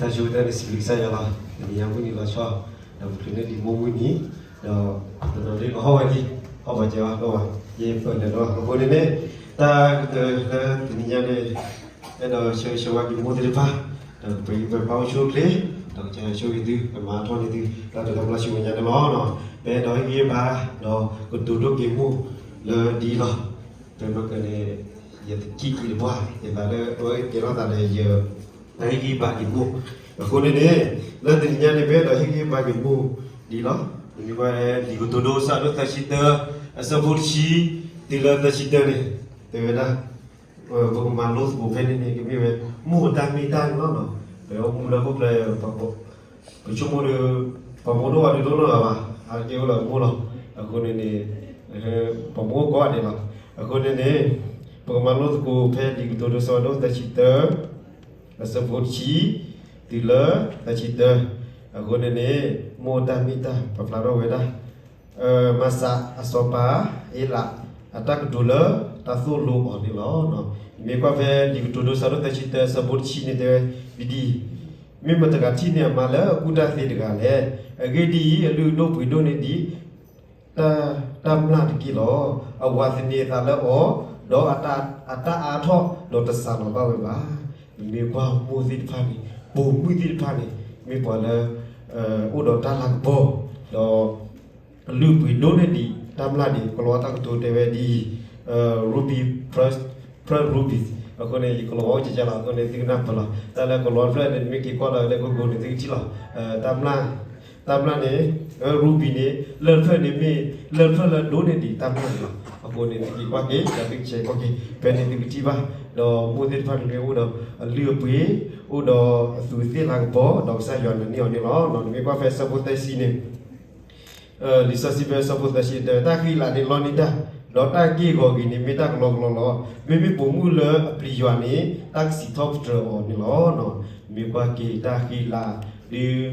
တၢ်ဆိကတၢၢ်န့ၣ် စံးဘျုးကစၢ်ယွၤလီၤ. တနံၤညါမုၢ်နံၤလီၤဆီ ဒီးပချုးန့ၢ်ဒံးမိၢ်မုၢ်နံၤ ဒီးတနီၤဒ်ကဟီၣ်ဝဲလံ, ဟီၣ်ပှၤစၢၤဘၣ်ဒီး ယပၢၢ်လၢၤဒီး အဃိန့ၣ်န့ၣ် တၢ်ကတၢၢ်လၢတနံၤညါန့ၣ် အဲၣ်ဒိးဆၢဂ့ၤဆၢဝါက့ၤမိၢ်သ့ၣ်တဖၣ် ဒီးပှၤပာ်အိၣ်ဆူၣ်အိၣ်ချ့ ဒီးကစၢ်ယွၤဆိၣ်ဂ့ၤသု ကမၤထီၣ်န့ၢ်သု တၢ်တၢ်ဘျါဆူမဲာ်ညါန့ၣ်လီၤ. ပအဲၣ်ဒိးဟ့ၣ်ဂံၢ်ဟ့ၣ်ဘါ ဒီးကတိၤဒိၣ်က့ၤမိၢ်လၢဒ်လီၤ. ပမ့ၢ်ကန့ၣ် ယတကံၣ်ကံၣ်တပှၢ် ယသးလၢအဝဲကဲထီၣ်သးဒီးယ တၢ်ဟ့ၣ်ဂံၢ်ဟ့ၣ်ဘါက့ၤမိၢ်. အဃိန့ၣ်န့ၣ် လၢတနံၤညါန့ၣ် ပအဲၣ်ဒိးဟ့ၣ်ဂံၢ်ဟ့ၣ်ဘါက့ၤမိၢ်ဒ်လီၤ. ပမ့ၢ်ကွၢ်လံာ်ကတိၤဒိ အဆၢဒိၣ်သၢဆံတၢ အဆၢဖိတဆံ တုၤလၢသၢဆံတၢန့ၣ် တဲဝဲဒၣ် ပကမၤလိသကိးဖဲန့ၣ်န့ၣ် ကမ့ၢ်ဝဲ မိၢ်အတၢ်မ့ၢ်တၢ်န့ၣ်လီၤ. ပအိၣ်မူလၢဟီၣ်ခိၣ်ချၢ ပဆိကမိၣ်ဒီး ပှၤမိၢ်ဒိၣ်ဝဲဒၣ်တဒိၣ်နီတဂၤဘၣ်, အါတက့ၢ်အိၣ်လၢမိၢ်လီၤ. အဃိန့ၣ်န့ၣ် ပှၤမိၢ်ကိးဂၤဒဲးလီၤ. အဃိန့ၣ်န့ၣ် ပကမၤလိသကိးဖဲလံာ်ကတိၤဒိ အဆၢဒိၣ်သၢဆံတၢ အဆၢဖိတဆံ တုၤလၢသၢဆံတၢ. အဃိန့ၣ်န့ၣ် မိၢ်အတၢ်မ့ၢ်တၢ် ပာ်ဖျါထီၣ်ဝဲဒၣ် မၤစးအစီၤပၤအ့လး အတၢ်ကတိၤလၢတၢ်သိၣ်လိအီၤန့ၣ်လီၤ. မ့ၢ်ကွၢ်ဖဲလံာ်ကတိၤဒိ အဆၢဒိၣ်သၢဆံတၢ အဆၢဖိတဆံန့ၣ်တဲဝဲဒ်အံၤ, မ့ၢ်မတၤတဂၤထံၣ်န့ၢ်အမါလၢအကူၣ်တၢ်သ့တဂၤလဲၣ်. အဂ့ၢ်ဒ်အံၤ, အလုၢ်အဒိၣ်ပှ့ၤဒိၣ်န့ၢ်ဒံး တၢ်မျၢ်တက့ၢ်လီၤ. အဝၤသန့ၤအသးလၢအီၤ, ဒီးအတၢ်အါထီၣ်ဒီးတစးလီၤဘၣ်ဝဲဘၣ်. မ့ၢ်ကွၢ်မိၢ်သ့ၣ်တဖၣ်န့ၣ် ပိာ်မုၣ်သ့ၣ်တဖၣ်န့ၣ် မ့ၢ်ပှၤလၢ အိၣ်ဒီးတၢ်လၤကပီၤ ဒီး အလုၢ်အပှ့ၤဒိၣ်န့ၢ်ဒံးတၢ်မျၢ်ဒံး ကလီတၢ်ကတိၤတဲဝဲဒ်အံၤ, ruby, precious rubies. အဃိန့ၣ် ယကလီအိၣ်ကကလီ အဃိန့ၣ် သုကနၢ်ပၢၢ်လီၤ. တၢ်လၢကလီတဖျၢၣ်န့ၣ် မ့ၢ်က့ၤကွၢ်လီၤလၢ Google န့ၣ် သုကထံၣ်လီၤ. တၢ်မျၢ်, တၢ်မျၢ်န့ၣ် ruby န့ၣ် လၢၢ်တဖျၢၣ်န့ၣ်မ့ၢ် လၢၢ်တဖျၢၣ်လၢဒိၣ်န့ၢ်ဒံးတၢ်မျၢ်န့ၣ်လီၤ. အဃိန့ၣ် သုက့ၤကွၢ်က့ၤ ဒီးသုကဆဲးကွၢ်က့ၤ ဖဲန့ၣ်သုကထံၣ်ဘၣ်. ဒီးမိၢ်သ့ၣ်တဖၣ်န့ၣ်မ့ၢ်အိၣ်ဒီးအလုၢ်အပှ့ၤ, အိၣ်ဒီးအသူးအသ့ၣ်လၤကပီၤ ဒီးကစၢ်ယွၤနာ်န့ၢ်အီၤန့ၣ်လီၤ. နမ့ၢ်ကွၢ်ဖဲအဆၢဖိသၢဆံန့ၣ် လံာ်စီဆှံဖဲအဆၢဖိသၢဆံတဲ တၢ်ဃံလၤန့ၣ်လီန့ၢ်တၢ်, ဒီးတၢ်အက့ၢ်အဂီၤဂ့ၤန့ၣ်မ့ၢ်တၢ်ကလီကလီလီၤ. မ့မ့ၢ်ပိာ်မုၣ်လၢအပျံၤယွၤန့ၣ် တၢ်ကစံးထီၣ်ပတြၢၤအီၤန့ၣ်လီၤ. မ့ၢ်ကွၢ်က့ၤတၢ်ဃံလၤ ဒ်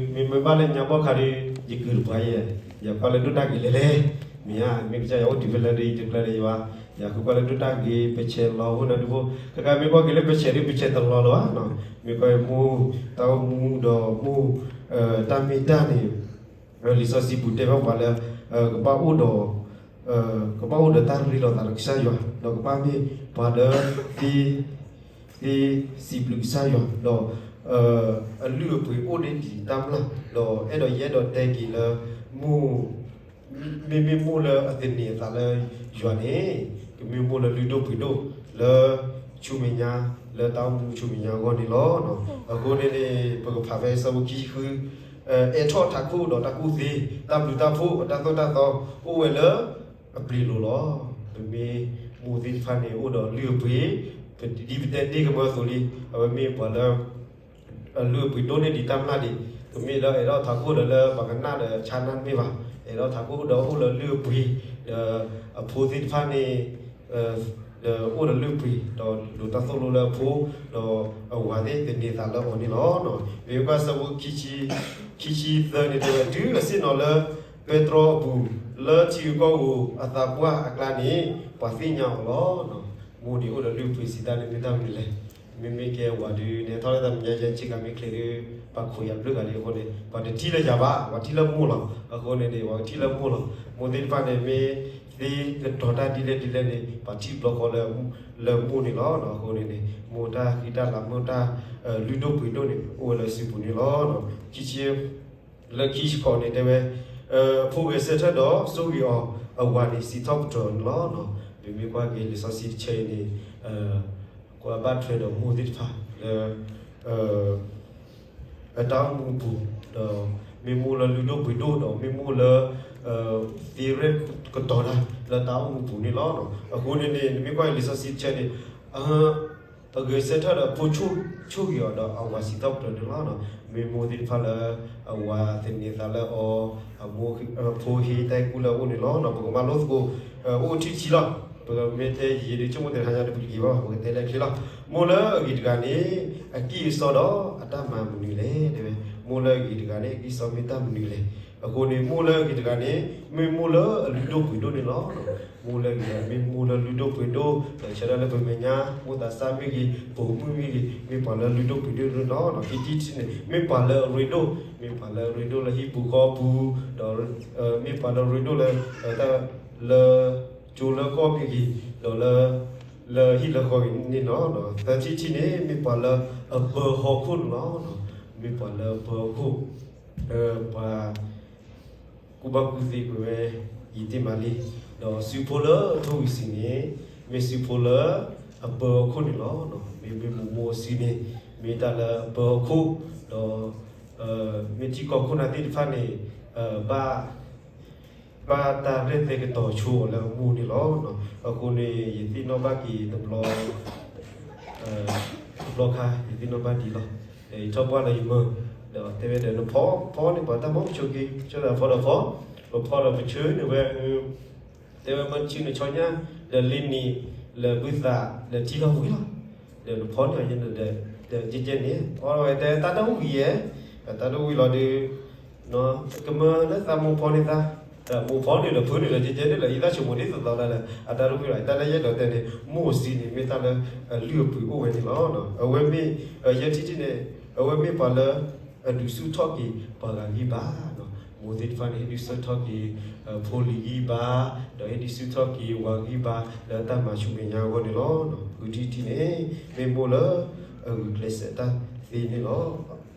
မ့မ့ၢ်ဘၣ်လၢညါဘီၣ်ခါဒီး ယကုၢ်တပှၤယဲ, ယကွၢ်လၢဒိၣ်တၢ်ဂ့ၤလဲၣ်လဲၣ်, မ့ၢ်ဧါ, မ့ၢ်ကစၢ်ယွၤအိၣ်တ့ၢ်ဖဲလဲၣ်ဒီး ယတကျၢၤဒီးယွၤ, ယဃုကွၢ်လၢဒိၣ်တၢ်ဂ့ၤ ပဆဲးလီၤအိၣ်နၢ်ဒုဖိ, ခဲကါမ့ၢ်ကွၢ်က့ၤလၢပဆဲးဒီး ပဆဲးတလီၤလၢၤဘၣ်, မ့ၢ်ကွၢ်မူ တၢ်အိၣ်မူဒီးမူ တၢ်မ့ၢ်တၢ်န့ၣ် လံာ်စီဆှံပူၤတဲဘၣ်ပှၤလၢ ကဘၣ်အိၣ်ဒီး ကဘၣ်အိၣ်ဒီးတၢ်ရ့လိာ်သးဒီးကစၢ်ယွၤ, ဒီးကဘၣ်မ့ၢ်ပှၤလၢ သ့ သ့စံးဘျုးကစၢ်ယွၤ, ဒီး အလုၢ်အပှ့ၤအိၣ်န့ၢ်ဒံးတၢ်မျၢ်, ဒီးအဲၣ်ဒိးယအဲၣ်ဒိးတဲက့ၤလၢ မိၢ် မ့မ့ၢ်မိၢ်လၢအသန့ၤအသးလၢယွၤန့ၣ် ကမ့ၢ်မိၢ်လၢလုၢ်ဒိၣ်ပှ့ၤဒိၣ်လၢ ဆူမဲာ်ညါ လၢတၢ်အိၣ်မူဆူမဲာ်ညါအဂီၢ်န့ၣ်လီၤ. အဃိန့ၣ်န့ၣ် ပကဖးဖဲအဆၢဖိခံဆံဃု အဲးထီၣ်ထးခိၣ်ဒီးတၢ်ကူၣ်သ့, တၢ်ဘျုးတၢ်ဖှိၣ် အတၢ်သိၣ်တၢ်သီ အိၣ်ဝဲလၢအပျ့ၤလိၤလီၤ. ပမ့ၢ်မိၢ်သ့ၣ်တဖၣ်န့ၣ် အိၣ်ဒီးလုၢ်အပှ့ၤ, ဒ်ပတဲတ့ၢ်ကမၢအသိးလံ, အဝဲမ့ၢ်ပှၤလၢ အလုၢ်အပှ့ၤဒိၣ်န့ၢ်ဒံးတၢ်မျၢ်ဒံး, ပမ့ၢ်လၢအဲးထီၣ်ထးခိၣ်ဒီးလၢပှၤကနၣ်ဒီးဆါနၢ်တမ့ၢ်ဘၣ်, အဲးထီၣ်ထးခိၣ်ဒီးအိၣ်လၢလုၢ်အပှ့ၤ, ဒီးအဖိသ့ၣ်တဖၣ်န့ၣ် ဒီးအိၣ်ဒီးလုၢ်အပှ့ၤ, ဒီးဒိးတၢ်သိၣ်လိလၢအဖိ, ဒီးအဝၤသ့ၣ်သန့ၤသးလၢအီၤန့ၣ်လီၤ. မ့ၢ်ဘၣ်ဆၢဖိ ခံဆံသၢန့ၣ်တဲဝဲ တုၤအဆ့ၣ်နီၤလၢ ပဲတြီအပူၤ, လၢထံဂုၤကီၢ်ဂၤအသးပှၢ်အကျါန့ၣ် ပှၤသ့ၣ်ညါအီၤလီၤ. မိၢ်န့ၣ်အိၣ်ဒီးလုၢ်အပှ့ၤစံးတၢ်န့ၣ်မ့ၢ်တၢ်မနုၤလဲၣ်. မ့မ့ၢ်ကဲဝၤဒုး နဟဲထီၣ်လၢတၢ်မဲာ်ညါယဲ ဆ့ကၤမ့ၢ်ချ့ဒီး ပှၤခိးယၤတဘျုးဂၤလံအဃိန့ၣ် ပှၤတထံၣ်လၢယၤဘၣ်, ပှၤထံၣ်လၢမိၢ်လီၤ. အဃိန့ၣ်န့ၣ် ပှၤကထံၣ်လၢမိၢ်လီၤ. မိၢ်သ့ၣ်တဖၣ်န့ၣ် မ့ၢ်သ့ကတီၤတၢ်ဒ်လဲၣ်ဒ်လဲၣ်န့ၣ် ပှၤထံၣ်ဘျီဃီလၢ လၢမိၢ်န့ၣ်လီၤ. အဃိန့ၣ်န့ၣ် မိၢ်တၢ်ဃံတၢ်လၤ မိၢ်တၢ်လုၢ်ဒိၣ်ပှ့ၤဒိၣ်န့ၣ် အိၣ်ဝဲလၢစုပူၤန့ၣ်လီၤ. ခံဆံ လၢခံဆံဃိးန့ၣ်တဲဝဲ ဖိဂဲၤဆၢထၢၣ်ဒီးဆိၣ်ဂ့ၤအီၤ, အဝၤန့ၣ်စံးထီၣ်ပတြၢၤအီၤန့ၣ်လီၤ. ပမ့ၢ်ကွၢ်က့ၤလံာ်စီဆှံတဆၢအံၤန့ၣ် ကွၢ်ဘၣ်ထွဲဒီးမိၢ်သ့ၣ်တဖၣ်လၢ အတၢ်အိၣ်မူအပူၤ, ဒီးမ့ၢ်မိၢ်လၢလုၢ်ဒိၣ်ပှ့ၤဒိၣ် ဒီးမ့ၢ်မိၢ်လၢ သ့ရဲၣ်ကတီၤတၢ်လၢတၢ်အိၣ်မူအပူၤန့ၣ်လီၤ. အဃိန့ၣ်န့ၣ် နမ့ၢ်ကွၢ်လံာ်စီဆှံတဆၢန့ၣ် အဂဲၤဆၢထၢၣ်ဒီးဖိဆိၣ်ဂ့ၤအီၤ ဒီးအဝၤစံးထီၣ်ပတြၢၤန့ၣ်လီၤ. မ့ၢ်မိၢ်သ့ၣ်တဖၣ်လၢ အဝၤသန့ၤသးလၢအီၤ, အဖိဟ့ၣ်တၢ်အဲၣ်ကူလၢအအိၣ်န့ၣ်လီၤ. ပကမၤလိသကိး အိၣ်ထံၣ်ဆံလီၤ. ပမ့ၢ်တဲယံာ်ယံာ်ဒီးဆိကမိၣ်သ့ၣ်တဟါညါတပူၤတက့ၢ်ဘၣ် ပကတဲလၢချ့လီၤ. မိၢ်လၢအဂ့ၤတဂၤန့ၣ် အကံၢ်အစီဒီးအတၢ်မၤမနုၤလဲၣ်. တဲဝဲ မိၢ်လၢအဂ့ၤတဂၤန့ၣ် အကံၢ်အစီမ့ၢ်တၢ်မနုၤလဲၣ်. အဃိန့ၣ် မိၢ်လၢအဂ့ၤတဂၤန့ၣ် မ့ၢ်မိၢ်လၢအလုၢ်ဒိၣ်ပှ့ၤဒိၣ်န့ၣ်လီၤ. မိၢ်လၢအဂ့ၤတဂၤ မ့ၢ်မိၢ်လၢလုၢ်ဒိၣ်ပှ့ၤဒိၣ် ဒီးဆၢဒၣ်လၢပမဲာ်ညါ မိၢ်သးစၢ်မ့ၢ်ဂ့ၤ ပိာ်မုၣ်မ့ၢ်ဂ့ၤ မ့ၢ်ပှၤလၢလုၢ်ဒိၣ်ပှ့ၤဒိၣ်န့ၣ်လီၤ. ခံထံၣ်တထံၣ်န့ၣ် မ့ၢ်ပှၤလၢအရ့ဒိၣ် မ့ၢ်ပှၤလၢအရ့ဒိၣ်လၢဟံၣ်ပူၤဃီပူၤ ဒီး မ့ၢ်ပှၤလၢအရ့ဒိၣ်လၢ တၢ်လၢ ကၠိလၢကီၢ်မ့ၢ်ဂ့ၤ ဒီးလၢ လၢဟံၣ်လၢဃီဂ့ၤန့ၣ်လီၤ. သၢထံၣ်တထံၣ်န့ၣ် မ့ၢ်ပှၤလၢအပၢဟီၣ်ခိၣ်န့ၣ်လီၤ. မ့ၢ်ပှၤလၢအပၢဟီၣ်ခိၣ် ပှၤ ကူၣ်ဘၣ်ကူၣ်သ့ကွံာ်ဝဲ ယံာ်တ့ၢ်မးလံ. ဒီးစုဖိလၢအထိၣ်ဂံၢ်ဆံးန့ၣ် မ့ၢ်စုဖိလၢအပၢဟီၣ်ခိၣ်န့ၣ်လီၤ. မ့မ့ၢ်မိၢ်မိၢ်အစုန့ၣ် မ့ၢ်တၢ်လၢအပၢဟီၣ်ခိၣ် ဒီး မ့ၢ်ထံကီၢ်ခိၣ်နၢ်သ့ၣ်တဖၣ်န့ၣ် ဘၣ် ဘၣ်တၢ်ရဲၣ်သဲကတီၤဆိအီၤလၢအမိၢ်န့ၣ်လီၤ. အဃိန့ၣ် ယသ့ၣ်နီၣ်ဘၣ်က့ၤတဘျီ တဘျီခါ ယသ့ၣ်နီၣ်ဘၣ်ဒံးလီၤ. ဒီးယထီၣ်ပှၢ်လၢယမၢ ဒီးတဲဝဲဒီး နဖီ ဖီန့ၢ်ပှၤတၢ်မီၢ် ပဆိးက့ၤ ဆိသးဖီဒီးဖီ ပဖီဒီးပဆၢန့ၢ်ဝဲ တဲဝဲမ့ၢ်တဆၢန့ၣ် ဆီညါ ဒီးလ့နံၤ လၢဘုသး ဒီးထံထီၣ်ဝံၤလီၤ. ဒီးနဖီန့ၢ်အီၤယဲန့ၣ်ဒီး ဒီးကဲကဲန့ၣ် အီဝဲတဲတၢ်တဝံၤယဲ တၢ်တဝံၤလီၤဒီး ကမၢလၢသးမိၢ်ဖီန့ၢ်သး မိၢ်ဖီန့ၢ်ဒီးဖုန့ၢ်ဒီးကဲကဲန့ၣ်လီၤ. ယသးဆိကမိၣ်ဒ်သိးသိးဒၣ်လဲာ် အတၢ်တဝံၤလီၤ တၢ်လၢယအဲၣ်ဒိးတဲန့ၣ် မိၢ်အစုန့ၣ် မ့ၢ်တၢ်လၢအလုၢ်အပှ့ၤအိၣ်ဝဲန့ၣ်လီၤ. အဝဲမ့ၢ် ယဲၢ်ထံၣ်တထံၣ်န့ၣ် အဝဲမ့ၢ်ပှၤလၢ အဒုးဆူၣ်ထီၣ်က့ၤပှၤဂၤဂံၢ်ဘါ မိၢ်သ့ၣ်တဖၣ်န့ၣ် ဟ့ၣ်ဒုးဆူၣ်ထီၣ်က့ၤ ဖိလံၤဂံၢ်ဘါ ဒီးဟ့ၣ်ဒုးဆူၣ်ထီၣ်က့ၤဝၤဂံၢ်ဘါ လၢတၢ်မၤဆူမဲာ်ညါအဂီၢ်န့ၣ်လီၤ. ဃုထံၣ်တထံၣ်န့ၣ် မ့ၢ်မိၢ်လၢအဂုာ်ကျဲးစၢးတၢ်သ့န့ၣ်လီၤ.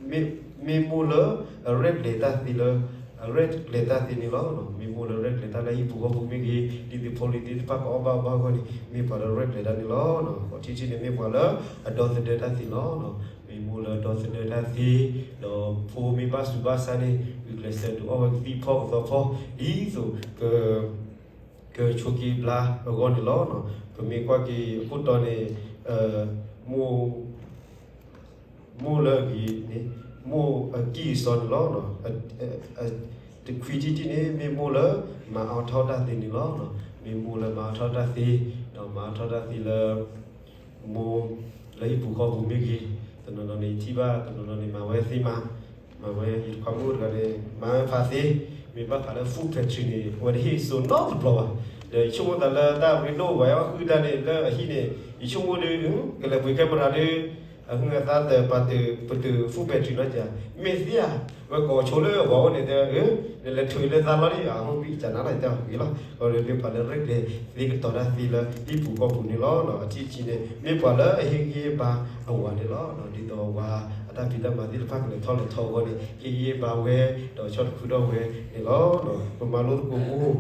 မ့ၢ်မိၢ်လၢအရဲၣ်ကျဲၤတၢ်သ့လၢ အရဲၣ်ကျဲၤတၢ်သ့န့ၣ်လီၤ. မ့ၢ်မိၢ်လၢအရဲၣ်ကျဲၤတၢ်လၢဟံၣ်ပူၤဃီပူၤမ့ၢ်ဂ့ၤ ဒ်သိးဖိလံၤသ့ၣ်တဖၣ်ကအီၣ်ဘၣ်အီဘၣ်အဂီၢ်န့ၣ် မ့ၢ်ပှၤလၢအရဲၣ်ကျဲၤတၢ်န့ၣ်လီၤ. ဃိးထံၣ်တထံၣ်န့ၣ် မ့ၢ်ပှၤလၢအဒီသဒၢတၢ်သ့လီၤ. မ့ၢ်မိၢ်လၢအဒီသဒၢတၢ်သ့ ဒီးဖိမ့ၢ်ဘၣ်ဆူးဘၣ်ဆါန့ၣ် ဂုာ်ကျဲးစၢးဒုးအီၣ်ဝဲကသံၣ်ဖီကသီဖီ ဒ်သိး ကဆိးက့ၤဘျါအဂီၢ်န့ၣ်လီၤ. ပမ့ၢ်ကွၢ်က့ၤအခိၣ်တီန့ၣ် မိၢ် မိၢ်လၢအဂ့ၤန့ၣ် မိၢ်အကံၢ်အစီန့ၣ်လီၤ. တခွံထံၣ်တထံၣ်န့ၣ် မ့ၢ်မိၢ်လၢမၤအါထီၣ်တၢ်သ့န့ၣ်လီၤ. မ့ၢ်မိၢ်လၢမၤအါထီၣ်တၢ်သ့ ဒီးမၤအါထီၣ်တၢ်သ့လၢ မိၢ်လၢဟံၣ်ပူၤဃီပူၤမ့ၢ်ဂ့ၤ တနီၤနီၤန့ၣ်ထံၣ်ဘၣ် တနီၤနီၤန့ၣ်မၤဝဲသ့မး မၤဝဲယတခွါမုၣ်အိၣ်တဂၤန့ၣ် မၤဝဲဖးသ့ မ့ၢ်ဘၣ်ဃးလၢ food pantry န့ၣ် အဝဲတဟ့ၣ်စိနီတဘျီဘၣ်. ဒီးယဆိကမိၣ်သးလၢတၢ်ရ့ဒိၣ်ဝဲအီၣ်ဃုာ်တၢ်န့ၣ် လၢအဟံၣ်န့ၣ် ယဆိကမိၣ်ဒီး ကလဲၤပှ့ၤခဲမရၤဒီး အဟုအသါတပာ်တပတုာ် food pantry နီတစဲး မ့ၢ်သ့ဧါ ဝဲကိးဆိလၢအဝၤအိၣ်န့ၣ်တဲ နလဲၤထုးလၢသါလီၤန့ၣ် အဟိဘံၣ်ကနၣ်လီၤတဲဂ့ၤလီၤ. အဝဲမ့ၢ်ပှၤလၢရဲၣ်ကျဲၤသ့ကတီၤတၢ်သ့လၢဟံၣ်ပူၤဃီပူၤန့ၣ်လီၤ. အထံၣ်တထံၣ်န့ၣ် မ့ၢ်ပှၤလၢအဟ့ၣ်ဂံၢ်ဟ့ၣ်ဘါအဝၤန့ၣ်လီၤ. ဒ်သိးအဝၤအတၢ်ဖံးတၢ်မၤသ့ၣ်တဖၣ်ကလဲၤထီၣ်လဲၤထီအဂီၢ်န့ၣ် ဟ့ၣ်ဂံၢ်ဟ့ၣ်ဘါဝဲ ဒီးဆီၣ်တခုဒီးဝဲန့ၣ်လီၤ. ပမၤလိသကိးမိၢ်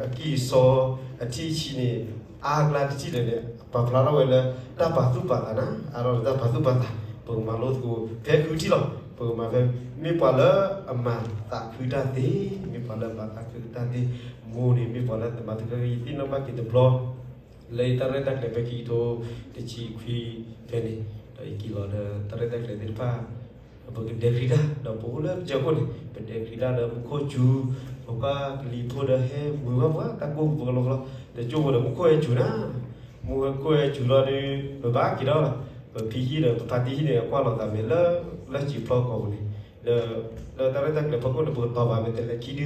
အကံၢ်အစီ အထံၣ်တထံၣ်န့ၣ် အါကျါတထံၣ်လဲၣ်န့ၣ် ပာ်ဖျါထီၣ်ဝဲလၢ တၢ်ပာ်သူၣ်ပာ်သးနၤ အါထီၣ်လၢတၢ်ပာ်သူၣ်ပာ်သး ပကမၤလိသကိး ဖဲဃုထံၣ်လီၤ. ပကမၤဖဲ မ့ၢ်ပှၤလၢအမၤသးခုတၢ်သ့ မ့ၢ်ပှၤလၢအမၤသးခုတၢ်သ့ မိၢ်န့ၣ် မ့ၢ်ပှၤလၢအမၤသးခု ယသ့ၣ်နီၣ်ဘၣ်က့ၤတဘျီ လၢယတၢ်ရဲၣ်တၢ်ကျဲၤဖဲခံကထိတဆံခွံဖဲန့ၣ် ဒီးယက့ၤလီၤဒီးတၢ်ရဲၣ်တၢ်ကျဲၤသ့ၣ်တဖၣ် ပကဒဲခရံာ်တၢ် ဒီးပအိၣ်လၢပကစၢၢ်ခိၣ်န့ၣ် ပဒဲခရံာ်တၢ်ဒီးမူခိၣ်စူၤ ပပှၤကလံၤဖိဒီးဟဲမုာ်ဘၣ်ပှၤတၢ်ကိၢ်ပူၤကလီကလီ ဒီးကၠိဖိဒီးမူခိၣ်ဟဲစူၤနၤ မူခိၣ်ဟဲစူၤလီၤဒီး ပဘၣ်က့ၤဒီးလီၤ ပဖံဟံၣ်ဒီးပဖါတံၢ်ဟံၣ်န့ၣ် ကွၢ်လီၤသးမဲာ်လၢ လၢစံာ်ဖျီကိာ်ပူၤန့ၣ် ဒီး လၢတၢ်ရဲၣ်တၢ်ကျဲၤဖီခိၣ်န့ၣ် ပကတီၤပာ်မဲာ်တဲးလဲးခံဒု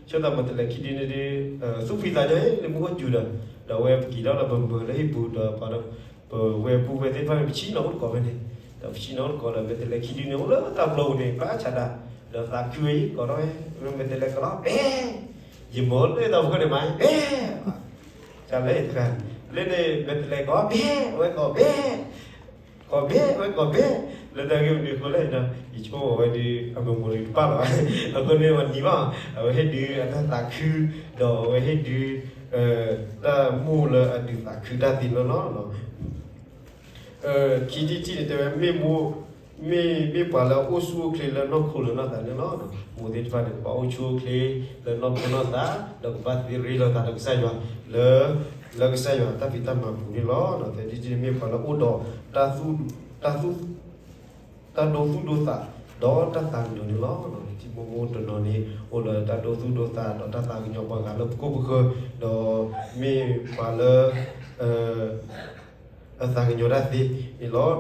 ဆိသးမဲာ်တဲးလဲးခံဒုန့ၣ်ဒီး သူၣ်ဖှံသးညီဟ့ၣ်လၢမူခိၣ်စူၤဒီး ဒီးအဝဲပက့ၤဒီးလီၤ ပမုာ်လၢဟံၣ်ပူၤဒီးပှၤဒီး ပဝဲပူၤဝဲသ့ၣ်တဖၣ်န့ၣ် ပဆံၣ်နီၤအိၣ်တကိးဖဲန့ၣ် ဒီးပဆံၣ်နီၤအိၣ်တကိးဒီး မဲာ်တဲးလဲးခံဒုန့ၣ် အိၣ်လၢတၢ်ပျီပူၤန့ၣ် ကျါဆးဒး ဒီးသးခုဝဲအံၤ ကိးထီၣ်ဝဲ မဲာ်တဲးလဲးကိးလီၤ ဘဲ ယမၤလၢတၢ်ဖိန့ၣ်မး ဘဲ တၢ်လၢတခါ လၢန့ၣ် မဲာ်တဲးလဲးကိး ဘဲ အဝဲကိး ဘဲ ကိး ဘဲ အဝဲကိး ဘဲ လၢတၢ်ဂ့ၢ်မနုၤအဃိလဲၣ်ဒီး ယဆိကမိၣ်ဝဲဒီး အမုာ်မုာ်လံတပၣ်လီၤ အဃိန့ၣ် ပှၤနံၤဘၣ် အဝဲဟ့ၣ်ဒုးအတၢ်သးခု ဒီးအဝဲဟ့ၣ်ဒုး တၢ်မိၢ်လၢအဒုးသးခုတၢ်သ့န့ၣ်လီၤ. ခံထံၣ်တထံၣ်န့ၣ်တဲဝဲ မ့ၢ်မိၢ် မ့ၢ် မ့ၢ်ပှၤလၢအအိၣ်ဆူၣ်အိၣ်ချ့လၢနီၢ်ခိလၢနီၢ်သးန့ၣ်လီၤ. မိၢ်သ့ၣ်တဖၣ်န့ၣ် ကဘၣ်အိၣ်ဆူၣ်အိၣ်ချ့လၢနီၢ်ခိနီၢ်သး ဒီးကဘၣ်သ့ရ့လိာ်သးဒီးကစၢ်ယွၤ လၢ လၢကစၢ်ယွၤတၢ်ဖံးတၢ်မၤပူၤန့ၣ်လီၤ. သၢထံၣ်တထံၣ်န့ၣ် မ့ၢ်ပှၤလၢအိၣ်ဒီး တၢ်သူၣ် တၢ်သူၣ် တၢ်ဒိသူၣ်ဒိသး ဒီးတၢ်သးကညီၤန့ၣ်လီၤ. ထံမိၢ်မိၢ်တနီၤန့ၣ် အိၣ်ဒီးတၢ်ဒိသူၣ်ဒိသး ဒီးတၢ်သးကညီၤပှၤဂၤလၢပခိၣ်ပဃၢၤ ဒီးမ့ၢ်ပှၤလၢ အသးကညီၤတၢ်သ့န့ၣ်လီၤ.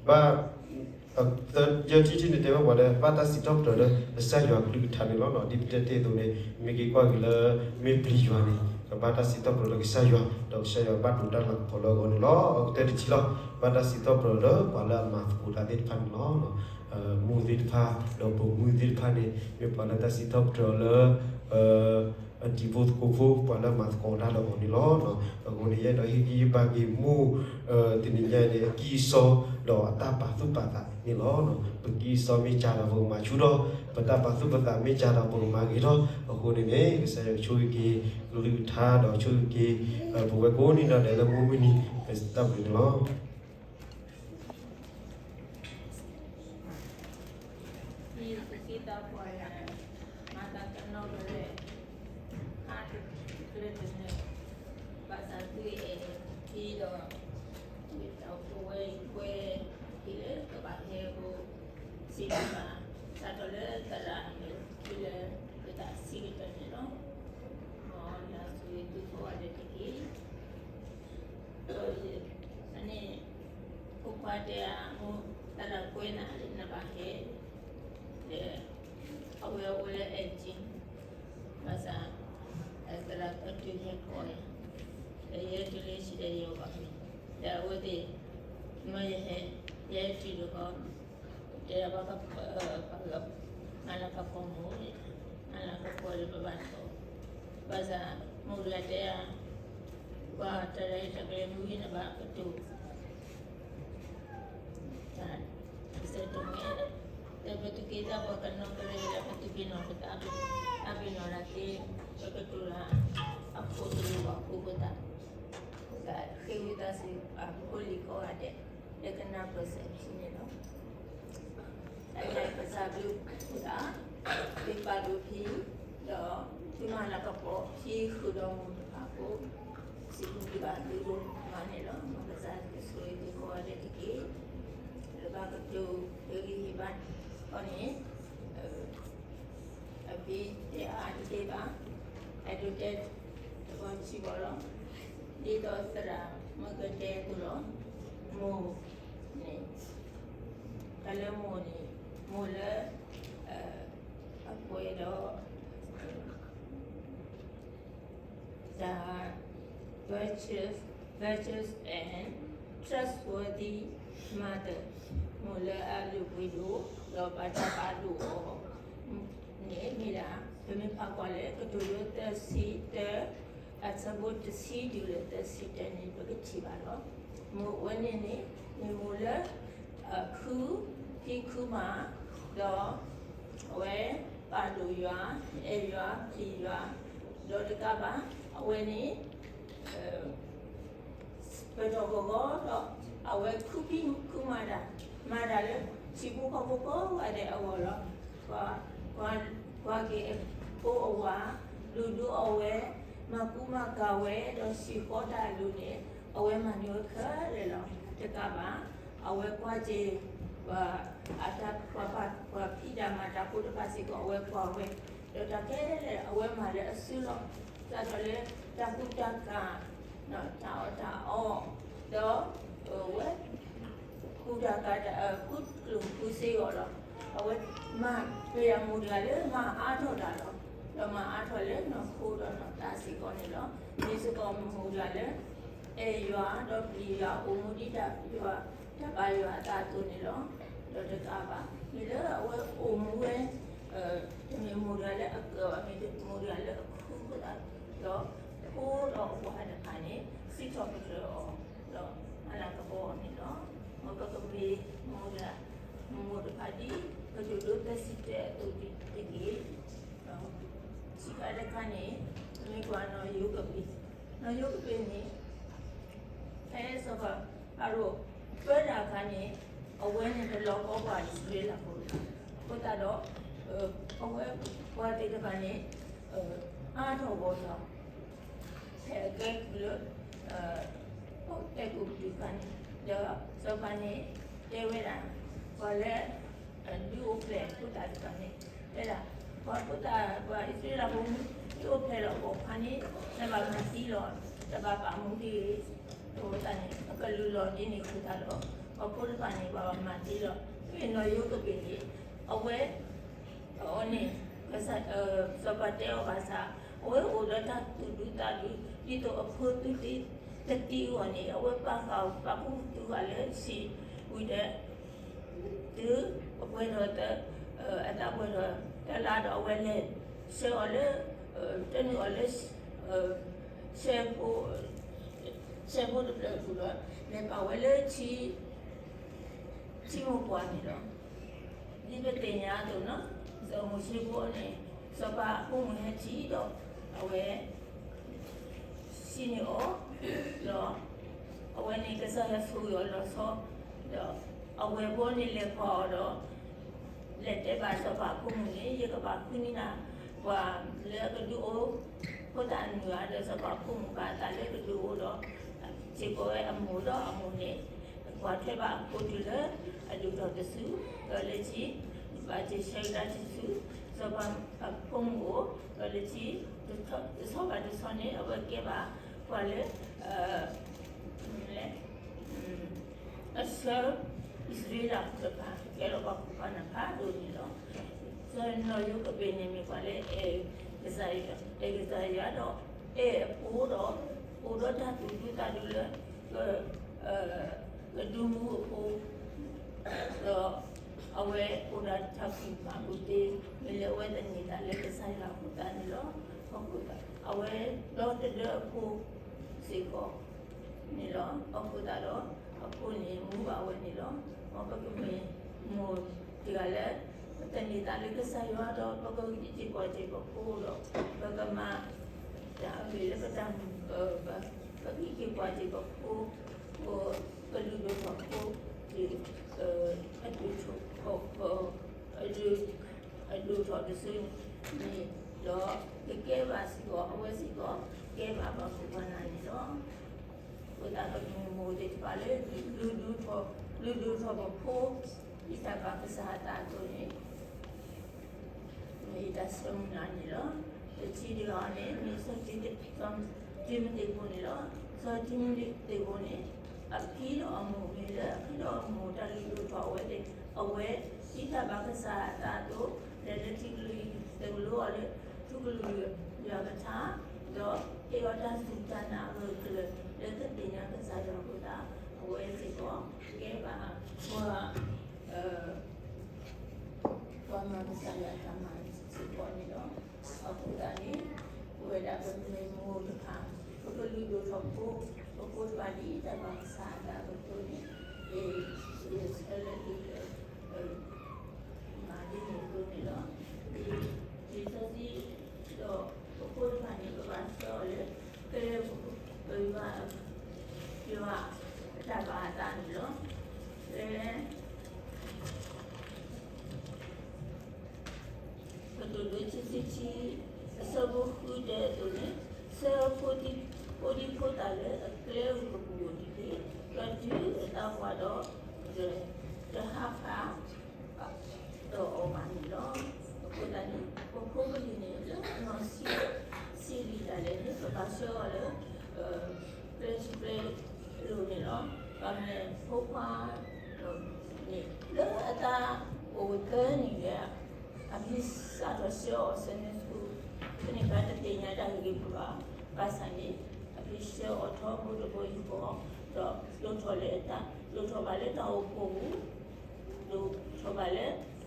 ဘၣ် သၢ ယဲၢ်ထံၣ်ထံၣ်န့ၣ် တဲဝဲပှၤလၢဘၣ်တၢ်စံးထီၣ်ပတြၢၤလၢကစၢ်ယွၤကလုၢ်ကထါန့ၣ်လီၤ. ဒ်ပတဲတ့ၢ်အသိးန့ၣ် မ့ၢ်က့ၤကွၢ်က့ၤလၢ မ့ၢ်ပျံၤယွၤန့ၣ် ကဘၣ်တၢ်စံးထီၣ်ပတြၢၤလၢကစၢ်ယွၤ ဒီးကစၢ်ယွၤဘၣ်ဒိးတၢ်လၤကပီၤလၢအဂီၢ်န့ၣ်လီၤ. အကတၢၢ်တထံၣ်လီၤ. ဘၣ်တၢ်စံးထီၣ်ပတြၢၤလၢပှၤလၢအမၤသကိးတၢ်သ့ၣ်တဖၣ်န့ၣ်လီၤ. မိၢ်သ့ၣ်တဖၣ် ဒီးပိာ်မုၣ်သ့ၣ်တဖၣ်န့ၣ် မ့ၢ်ပှၤလၢတၢ်စံးထီၣ်ပတြၢၤလၢ အတံၤဖိသကိးဖိ ပှၤလၢအမၤသကိးတၢ်လၢအဂီၢ်န့ၣ်လီၤ. အဃိန့ၣ် ယအဲၣ်ဒိးဟ့ၣ်ဂံၢ်ဟ့ၣ်ဘါက့ၤမိၢ် တနံၤညါန့ၣ် အကံၢ်အစီ ဒီးအတၢ်ပာ်သူၣ်ပာ်သးန့ၣ်လီၤ. ပကံၢ်အစီမ့ၢ်ကၢ်ဒီးပကမၤဆူၣ်ထီၣ်, ပတၢ်ပာ်သူၣ်ပာ်သးမ့ၢ်ကၢ်ဒီးပကမၤဂ့ၤထီၣ်. အဃိန့ၣ်န့ၣ် ကစၢ်ယွၤကဆိၣ်ဂ့ၤက့ၤ ကလုၢ်ကထါဒီးဆိၣ်ဂ့ၤက့ၤ ပဝဲကိးနံၤဒဲးလၢမုၢ်မုၢ်နံၤ ကစၢ်တၢ်ဘျုးန့ၣ်လီၤ. ဒ်ပသ့ၣ်ညါဘၣ်လၢ မၤသးကနီၣ်ကရဲၣ် ဟါတကလဲၣ်တနၢၤ ဘၣ်ဆၣ်သုအဲၣ်ဒိး ဒီးပဝဲပှဲၤက့ၤလၢကဘၣ်ဟဲဘိ စံးဘၣ် စးထီၣ်လၢသရၣ်န့ၣ် တုၤလၢပတၢ်စံးကတၢၢ်န့ၣ်လီၤ. မ်ယွၤဆိၣ်ဂ့ၤသုကိးဂၤဒဲးတက့ၢ်. အန့ၣ် ဖိခွါတဲအမိၢ် သရၣ်ကွဲးနၤလၢနဘၣ်ဟဲ ဒီး အဝဲအိၣ်လၢအဲၣ်ကၠံ ဘၣ်ဆၣ် သရၣ်ကတုၤဟဲကိးန့ၣ် ဒီးယဟဲတုၤလၢဟံၣ်ဒီးယဂီၢ် ဒီးအဝဲသ့ၣ် မ့ၢ်ယဟဲ ယဟဲတုၤဒီး တဲဘၣ် မၤလၤကပီၤမိၢ် မၤလၤကပီၤလၢပဘၣ်တီ ဘၣ်ဆၣ် မိၢ်တဂၤတဲ ပှၤတၢ်ရဲၣ်တၢ်ကျဲၤမုၢ်ဂံၢ်န့ၣ်ဘၣ်ကတိၤ တၢ်ကစၢၢ်တမ့ၢ် ဒီးပသူၣ်က့သးပှၢ်ကနီၣ်ကရဲၣ်လၢပသူၣ်က့နီၣ်ကသး အဘ့ၣ်နီၣ်တၢ်သ့ ပကတိၤတၢ် အဖိတလိၣ်ဘၣ်ဖိကသး ဃ့ဝံသးစူၤ ပဖိလံၤကိးဂၤဒဲး လၢကနၢ်ပၢၢ်စၢၤထံန့ၣ်လီၤ. တၢ်အဲၣ်ကစၢ်ဘျုးဖှိၣ်သး သုပာ်ဒိၣ်ဖံး ဒီးသုမၤလၤကပီၤဖံးဃုာ်ဒီးမိၢ်တဖၣ်အဃိ စံးဘျုးဘၣ်သုဒိၣ်မးန့ၣ်လီၤ. မ်ကစၢ်ယွၤဆိၣ်ဂ့ၤသုကိးဂၤဒဲးတက့ၢ်. လၢဘၣ်ကတိၤ ဟ့ၣ်ဂံၢ်ဟ့ၣ်ဘါအီၤန့ၣ် အဘ့ၣ်တဲအါတသ့ဘၣ်, အဲၣ်ဒိးတဲတဘျီတဆံးဘၣ်လီၤ. ဒ်သိးသရၣ်မုၣ်ကတဲအသိးလီၤ. မိၢ်န့ၣ် တၢ်လၢမိၢ်န့ၣ် မိၢ်လၢ အပှဲၤဒီး တၢ် virtuous, virtuous and trustworthy mother, မိၢ်လၢအလုၢ်အပှ့ၤဒိၣ် ဒီးဘၣ်တၢ်ပာ်ဒိၣ်အီၤန့ၣ်မ့ၢ်ဒၣ် ပမ့ၢ်ဖးကွၢ်လၢကတိၤဒိသၢဆံတၢ အဆၢဖိတဆံတုၤလၢသၢဆံတၢန့ၣ် ပကထံၣ်ဘၣ်လီၤ. မိၢ်ဝဲန့ၣ်န့ၣ် မ့ၢ်မိၢ်လၢ အခုဖံးခုမၤ ဒီး အဝဲပာ်ဒိၣ်ယွၤ အဲၣ်ယွၤပျံၤယွၤ ဒီးတကးဘၣ် အဝဲန့ၣ် ပတီၢ်ကဂီၤဒီး အဝဲခုဖံးခုမၤတၢ် မၤတၢ်လၢ ထံဖိကီၢ်ဖိကိးဂၤဒဲးအဂီၢ်လီၤ. ကွၢ်က့ၤအဖိအဝၤ လုၢ်ဒိၣ်အဝဲ မၤကူမၤကၤဝဲ ဒီးစံးဃီတၢ်အလိၤန့ၣ် အဝဲမၤန့ၢ်ဝဲခဲလၢာ်လီၤ. တကးဘၣ် အဝဲကွၢ်က့ၤ ပှၤအတၢ် ပှၤဖံးတၢ်မၤတၢ်ဖိတဖၣ်စ့ၢ်ကီး အဝဲကွၢ်ဝဲ ဒီးတၢ်ခဲလၢာ်အဝဲမၤလၢအစုလီၤ. စးထီၣ်လၢတၢ်ကူတၢ်ကၤ တၢ်အီၣ်တၢ်အီ ဒီး ဝဲ ကူတၢ်ကၤ ကူကျိၣ်ကူစ့အီၤလီၤ. အဝဲမၤ ပယီၤမိၢ်တဂၤလၢမၤအါထီၣ်တၢ်လီၤ. ဒီးမၤအါထီၣ်လၢနီၢ်ခိဒီးနီၢ်သးစ့ၢ်ကီးန့ၣ်လီၤ. မ့ၢ်စ့ၢ်ကီးမိၢ်တဂၤလၢ အဲၣ်ယွၤ ဒီးပျံၤယွၤ အိၣ်မူဒ်တၢ်ယွၤ တၢ်ဘၣ်ယွၤအသးအသိးန့ၣ်လီၤ. ဒီးတကးဘၣ် မ့ၢ်လၢအဝဲအိၣ်မူဝဲ တမ့ၢ်မိၢ်တဂၤလၢအကၢၣ်ဘၣ် မ့ၢ်မိၢ်တဂၤလၢအခူအသး ဒီးဖိဒီးဝၤတဖၣ်န့ၣ် စံးထီၣ်ပတြၢၤအီၤ ဒီးမၤလၤကပီၤအီၤန့ၣ်လီၤ. မ်ပကမ့ၢ်မိၢ်တဂၤ မိၢ်တဖၣ်ဒ် ကတိၤဒိသၢဆံတၢအသိးတက့ၢ်. ခံခါတခါန့ၣ် မ့ၢ်ကွၢ်နီၢ်ယိၤကပ့ၤ, နီၢ်ယိၤကပ့ၤန့ၣ် ဖဲစီၤပၤဖၤရိၤပၢတၢ်အခါန့ၣ် အဝဲန့ၣ်တလီၤကီပှၤအံၣ်စရ့လးဖိ အဃိသတးဒီး အဝဲပှၤသ့ၣ်တဖၣ်န့ၣ် အါထီၣ်ဂီၢ်ထီၣ် ဖဲအကဲကုၢ်လၢ အဲၤကူပတူးအခါန့ၣ် ဒီးစီၤပၤန့ၣ် တဲဝဲဒၣ် ပှၤလၢ ဒုးအိၣ်ဖျဲၣ်ဖိသၣ်တဖၣ်န့ၣ် တဲဒၣ် ပှၤဖိသၣ် ပှၤအံၣ်စရ့လးဖိ ဒုးအိၣ်ဖျဲၣ်လီၤအဂီၢ်အခါန့ၣ် နဘၣ်မၤသံလီၤ တဘၣ်ပာ်မူဒံး အဃိသတးန့ၣ် အကလုၢ်လီၤဒ်န့ၣ်အဃိသတးဒီး ပှၤဖိတဖၣ်န့ၣ် ပှၤဘၣ်မၤသံလီၤ နီၢ်ယိၤကဘ့းန့ၣ် အဝဲ အီၤန့ၣ် စီၤပၤတဲအီၤဘၣ်ဆၣ် အဝဲအိၣ်ဒီးတၢ်သူၣ်ဒူသးဒူ ဒ်သိးအဖိသုတသံအဂီၢ်န့ၣ် အဝဲပာ်ဃာ်ပာ်ခူသူၣ်ဃာ်လၢဟံၣ်ဝံၤဒီး တုၤအပှဲၤထီၣ် အသးပှဲၤထီၣ်တလါဒီး အဝဲလဲၤဆှၢအီၤလၢ တနုာ်အီၤလၢ ဆှဲဖိ ဆှဲဖိတဖျၢၣ်အပူၤဒီး လဲၤပာ်ဝဲလၢ ထံမိၢ်ပှၢ်န့ၣ်လီၤ. ဒ်ပသ့ၣ်ညါအသိးနီၤ စီၤမိၤၡ့ဖိန့ၣ် စီၤပၤအဖိမုၣ်ဟဲထံၣ်ဒီး အဝဲ ဟံးန့ၢ်အီၤ ဒီး အဝဲန့ၣ်ကစၢ်ယွၤဆိၣ်ဂ့ၤအီၤလီၤဆီ ဒီးအဝဲၢ်ဖိန့ၣ်လဲၤကွၢ်အီၤဒီး လဲၤတဲဘၣ်စီၤပၤအဖိမုၣ်န့ၣ် ယကဘၣ်ဃုန့ၢ်နၤ ပှၤလၢအကဒုးအိၣ် ဖိသၣ်အနုၢ်ဧါ ဒီးစီၤပၤအဖိမုၣ်ဘၣ်အသးလၢကဒုးအိၣ်ဒီး စ့ၢ်ကီးဝဲအမိၢ်ဒီးအမိၢ်န့ၣ် ကွၢ်ထွဲဘၣ်အဖိတုၤလၢ အဒိၣ်ထီၣ်တစု ဒီးလၢခံ ဘၣ်တ့ၢ်ဆၢကဒါတစု စီၤပၤအဖိမုၣ်အိၣ် ဒီးလၢခံ တဆီဘၣ်တဆီန့ၣ် အဝဲကဲဘၣ်ပှၤလၢ အဆှၢ အံၣ်စရ့လးဖိတဖၣ် ကဲထီၣ်ပှၤကူၣ်ပှၤနၢ်ဖးဒိၣ်န့ၣ်လီၤ. စီၤနီၢ်ယိၤကဘ့းန့ၣ်မ့ၢ်ပှၤလၢ အဲၣ်ကစၢ်ယွၤ အဲၣ်ကစၢ်ယွၤဒီး အဲၣ်အဖိဒီး အိၣ်ဒီးတၢ်သူၣ်ဒူသးဒူလၢ ကဒူမူအဖိ ဒီးအဝဲအိၣ်ဒီးတၢ်ကူၣ်ဘၣ်ကူၣ်သ့ မ့ၢ်လၢအဝဲသန့ၤသးလၢကစၢ်ယွၤအဃိသတးန့ၣ်လီၤ. အဃိသတး အဝဲဒီသဒၢအဖိစ့ၢ်ကီး န့ၣ်လီၤ. အဃိသတးဒီး အဖိန့ၣ်မူဘၣ်ဝဲန့ၣ်လီၤ. မ်ပကမ့ၢ်မိၢ်တဂၤလၢ ပသန့ၤသးလၢကစၢ်ယွၤဒီး ပကဂံၢ်စ့ၢ်ဘါစ့ၢ်ကီးပဖိဒီး ပကမၤတၢ်အဂ့ၢ်လၢပတၢ် ပကဂံၢ်စ့ၢ်ဘါစ့ၢ်ကီးပဖိ ပကလုၢ်ဒိၣ်ထီၣ်ပဖိ အဒိၣ်ထီၣ် အဒိၣ်ထီၣ်တစုန့ၣ် ဒီးကကဲဘၣ်စ့ၢ်ကီး အဝဲစ့ၢ်ကီး ကဲဘၣ်ပှၤကူၣ်ပှၤနၢ်န့ၣ်လီၤ. အဃိသတး ပကမ့ၢ်မိၢ်သ့ၣ်တဖၣ်လၢ လုၢ်ဒိၣ်ထီၣ် လုၢ်ဒိၣ်ထီၣ်ပဖိ ဒ်တၢ်ဘၣ်ကစၢ်အသးအသိးန့ၣ် မ့ၢ်တၢ်ဆၢမုၢ်လၢ်န့ၣ်လီၤ. တထံၣ်တဂၤန့ၣ် မ့ၢ်စီၤတံၤမသ့းဖိန့ၣ်လီၤ. စီၤတံၤမသ့းဖိန့ၣ် အဖံဒီးအမိၢ်မ့ၢ်လၢအဖံဒီးအမိၢ်တၢ်လုၢ်ဒိၣ်ထီၣ်အဝဲသ့ၣ် အဝဲ ဒ်တၢ်ဘၣ်ကစၢ်အသးအသိး လဲၤလၢထံကလုၢ် သိၣ်လိအီၤလၢ ထူကလုၢ်ယွၤကထါ ဒီးဟ့ၣ်အီၤတၢ်စူၢ်တၢ်နာ်အဂၢၢ်အကျၢၤ လၢကသ့ၣ်ညါကစၢ်ယွၤအဃိသတး အဝဲစ့ၢ်ကီး ကဲဘၣ်ပှၤ ပှၤမၤကစၢ်ယွၤအတၢ်မၤစ့ၢ်ကီးန့ၣ်လီၤ. အဃိသတးန့ၣ် ပဝဲဒၣ်ပမ့ၢ်မိၢ်တဖၣ် ပကလုၢ်ဒိၣ်ထီၣ်ဖိ ပဖိတဖၣ်ဒ်တၢ်ဘၣ်ကစၢ်အသးအသိးန့ၣ် ယဆၢလၢဒ်လၢ မၤဒ်န့ၣ်အသိးန့ၣ်လီၤ. လံာ်စီဆှံ ဒီးပဖိတဖၣ်န့ၣ် ပဘၣ်ဆှၢအီၤလၢ ကျဲ ပယွၤ ယွၤအတၢ်ဘၣ်အသးန့ၣ်လီၤ. လၢ ကတိၤဒိ ခံဆံခံ အဆၢဖိဃုတဲအသိးန့ၣ် ဆှၢဖိဒံဖိသၣ်လၢအကျဲဧိၤကပူၤဧိၤတက့ၢ်. ဒီးတုၤအသးပှၢ်ဒီး တဟးဃာ် ဒီးအီၤဘၣ်န့ၣ်လီၤ. အဃိသတးန့ၣ် ပဖိပလံၤန့ၣ် လၢအနီၢ်ဆံးဆံးလံတၢ်လဲၣ်န့ၣ် ပဘၣ်ဆှၢအီၤလၢ ကျဲဆူကျဲလိၤန့ၣ်လီၤ. ဘၣ်မနုၤလဲၣ် ဖိခွါ န့ၣ် လၢအသးအိၣ်သၢနံၣ်န့ၣ် အဖံစးထီၣ်ဆှၢအီၤ Sunday school ဖဲန့ၣ်အခါ တသ့ၣ်ညါတၢ်ဂ့ၢ်ဂ့ၢ်ဘၣ်ဘၣ်ဆၣ်န့ၣ် အဖံဆှၢအီၤထီဘိတဘိယူၢ်ဃီ ဒီးဒိၣ်ထီၣ်လၢအသး ဒိၣ်ထီၣ်ဘၣ်လၢတၢ်အိၣ်ဖှိၣ်ပူၤ ဒိၣ်ထီၣ်ဘၣ်လၢ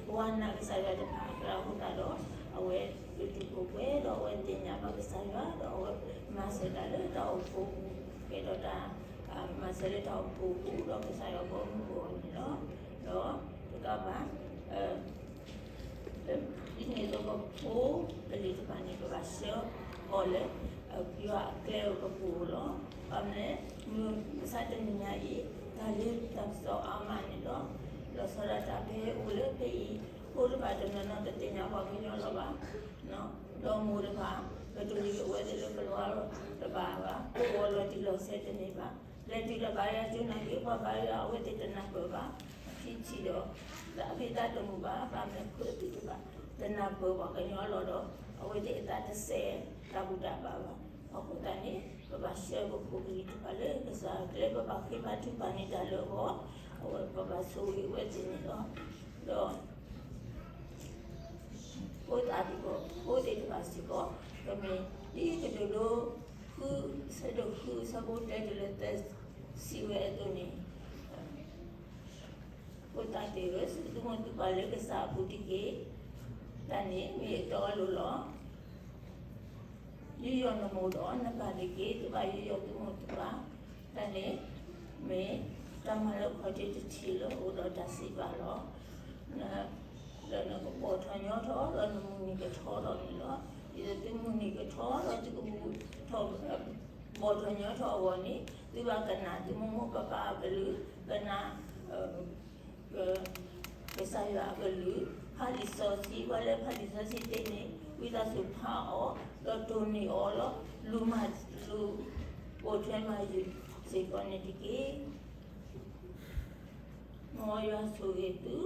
ပှၤနာ်ကစၢ်ယွၤတဖၣ်အကျါအဃိသတးဒီး အဝဲဒိၣ်တုာ်ခိၣ်ပှဲၤဒီးအဝဲသ့ၣ်ညါဘၣ်ကစၢ်ယွၤ ဒီးအဝဲမၤစၢၤတၢ်လၢတၢ်အိၣ်ဖှိၣ်ပူၤ ကဲထီၣ်တၢ် မၤစၢၤလၢတၢ်အိၣ်ဖှိၣ်ပူၤ ဒီးကစၢ်ယွၤဘီမုၢ်ဘီန့ၣ်လီၤ. ဒီးတကးဘၣ် ဒ်န့ၣ်အသိး ပဖိပလံၤတဖၣ်န့ၣ် ပဘၣ်ဆှၢအီၤလၢ ယွၤအကျဲဧိၤကပူၤဧိၤလီၤ. ဘၣ်မနုၤလဲၣ် မုၢ်မဆါတနံၤညါအံၤ တၢ်လ့တၢ်ကစီၣ်အါမးန့ၣ်လီၤ. လီၤဆီဒၣ်တၢ်ဖဲအိၣ်လၢဖဲအံၤ ဖိတဖၣ်တနီၤနီၤတသ့ၣ်ညါပှၤကညီလီၤဘၣ် ဒီးမိၢ်တဖၣ် ကတိၤလံအဝဲသ့ၣ်လၢကလီၤတဘၣ်ဘၣ် အိၣ်အလီၤတံၢ်လီၤဆဲးတန့ၢ်ဘၣ် လဲၤတုၤဒီးဘါယွၤကၠိနာ်က့ ပှၤဘါယွၤအဝဲသ့ၣ်တနၢ်ပၢၢ်ဘၣ် အဖံထံၣ်ဒီး သးဖံသးတမုာ်ဘၣ် ဘၣ်မနုၤဖိသၣ်တဖၣ် တနၢ်ပၢၢ်ပှၤကညီလီၤဒီး အဝဲသ့ၣ်အသးတစဲးတၢ်ဘူၣ်တၢ်ဘါဘၣ်. အဃိသတးန့ၣ် ပဘၣ်ဆှၢပဖိပလံၤတဖၣ်လၢကစၢ်ကျဲ ပဘၣ်ဃ့ဘါထုကဖၣ်န့ၢ်တၢ်လၢအဂီၢ် အဝဲပဘၣ်ဆိၣ်ဂ့ၤအဝဲသ့ၣ်န့ၣ်လီၤ. ဒီး ဖိသၣ်သ့ၣ်တဖၣ်စ့ၢ်ကီး ကမ့ၢ်ဒ်ကတိၤဒိ ဃု ဆၢဒိၣ်ဃု ဆၢဖိတၢတုၤလၢသၢ စံးဝဲအသိးန့ၣ်, ဖိသၣ်သ့ၣ်ဧၢ, စူၢ်က့ၤသူၣ်က့ၤသးလၢကစၢ်အပူၤတက့ၢ်. တၢ်န့ၣ်မ့ၢ်အတီအလိၤလီၤ. ယူးယီၣ်နမိၢ်ဒီးနပၢ်တက့ၢ်. သုဘၣ်ယူးယီၣ်သုမိၢ်သုပၢ်, တၢ်န့ၣ်မ့ၢ်တၢ်မၤလၢအခီၣ်ထံးတထံးလၢအိၣ်ဒီးတၢ်စံးဘၣ်လီၤ. ဒီးနကဘီၣ်ထီၣ်ညီထီၣ်ဒီးနမုၢ်နံၤကထီထီၣ်န့ၣ်လီၤ. ဒ်သိးသုမုၢ်နံၤကထီဒီးသုကဘီၣ်ထီၣ်ညီထီၣ်အဂီၢ်န့ၣ်, သုဘၣ်ကနၣ်သုမိၢ်မိၢ်ပၢ်ပၢ်အကလုၢ်, ကနၣ် ကစၢ်ယွၤအကလုၢ်, ဖးလံာ်စီဆှံ, ပှၤလၢဖးလံာ်စီဆှံသ့န့ၣ် ဝံသးစူၤဖးအီၤ, ဒီးတိၢ်နီၣ်အီၤလီၤ. လူၤမၤ, လူၤပိာ်ထွဲမၤယုာ်စ့ၢ်ကီးန့ၣ်တက့ၢ်. မ်ယွၤဆိၣ်ဂ့ၤသု,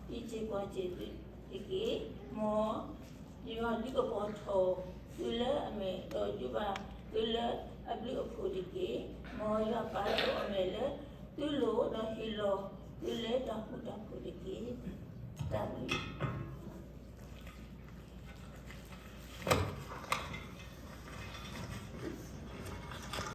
ဒီးအံးက့ၤကွၢ်က့ၤသုတက့ၢ်. မ်ယွၤဒုးကဘီၣ်ထီၣ်သုလၢအမဲာ်, ဒီးယိးဘၣ်သုလၢအဘျုးအဖှိၣ်တက့ၢ်. မ်ယွၤပာ်ဒိၣ်အမဲာ်လၢသုလိၤ, ဒီးဟ့ၣ်လီၤသုလၢတၢ်ဃူတၢ်ဖိးတက့ၢ်. တၢ်ဘျုး